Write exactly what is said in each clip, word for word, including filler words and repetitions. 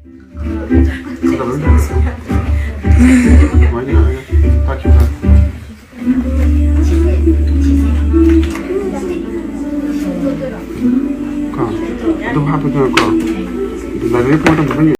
ꯀꯣ, ꯑꯗꯨꯝ ꯍꯥꯞꯄꯗꯨꯅꯀꯣ, ꯂꯥꯏꯕ꯭ꯔꯦꯔꯤ ꯄꯨꯡ ꯃꯇꯝꯗ ꯑꯗꯨꯝ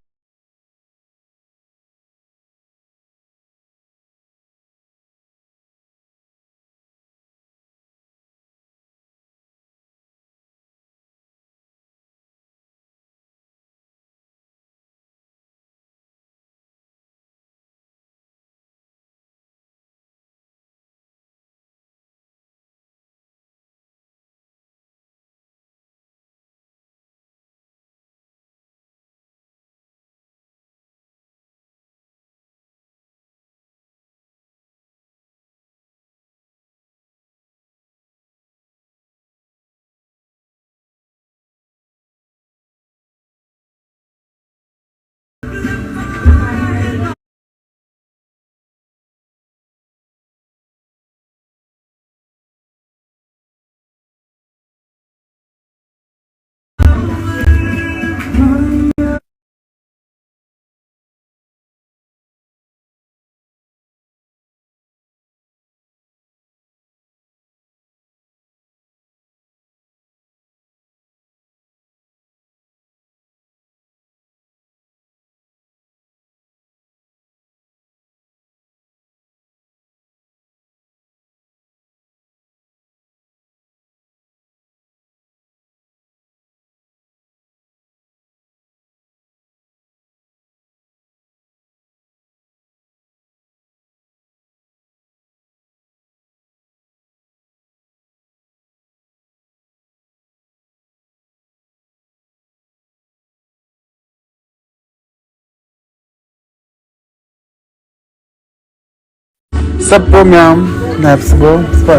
ꯆꯠꯄ꯭ꯔꯣ ꯃꯌꯥꯝ? ꯂꯥꯏꯐꯁꯤꯕꯣ? ꯆꯠꯄ꯭ꯔꯣ?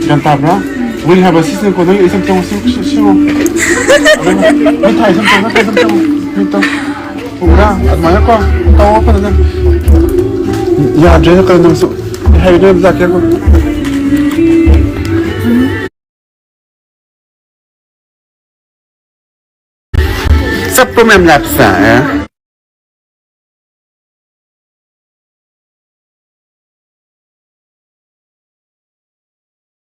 ꯒ꯭ꯌꯥꯟ ꯇꯥꯕ꯭ꯔꯥ? ꯋꯤꯟ ꯍꯥꯏꯕ ꯁꯤꯁꯤꯅꯀꯣ, ꯅꯪ ꯏꯁꯝ ꯆꯪꯉꯣ, ꯁꯤ, ꯁꯤ, ꯁꯤꯕꯨ꯫ ꯃꯤꯠ ꯊꯥꯏ, ꯏꯁꯝ ꯆꯪꯉꯣ, ꯏꯁꯝ ꯆꯪꯉꯣ, ꯃꯤꯠ ꯇꯧ꯫ ꯎꯕ꯭ꯔꯥ? ꯑꯗꯨꯃꯥꯏꯅꯀꯣ, ꯇꯧꯑꯣ ꯐꯖꯅ꯫ ꯌꯥꯗ꯭ꯔꯦ, ꯀꯩꯅꯣ ꯅꯪꯁꯨ꯫ ꯑꯩ ꯍꯥꯏꯕꯤꯅꯕ ꯂꯥꯛꯀꯦꯀꯣ꯫ ꯆꯞꯄ ꯃꯌꯥꯝ ꯂꯥꯞꯁꯦ꯫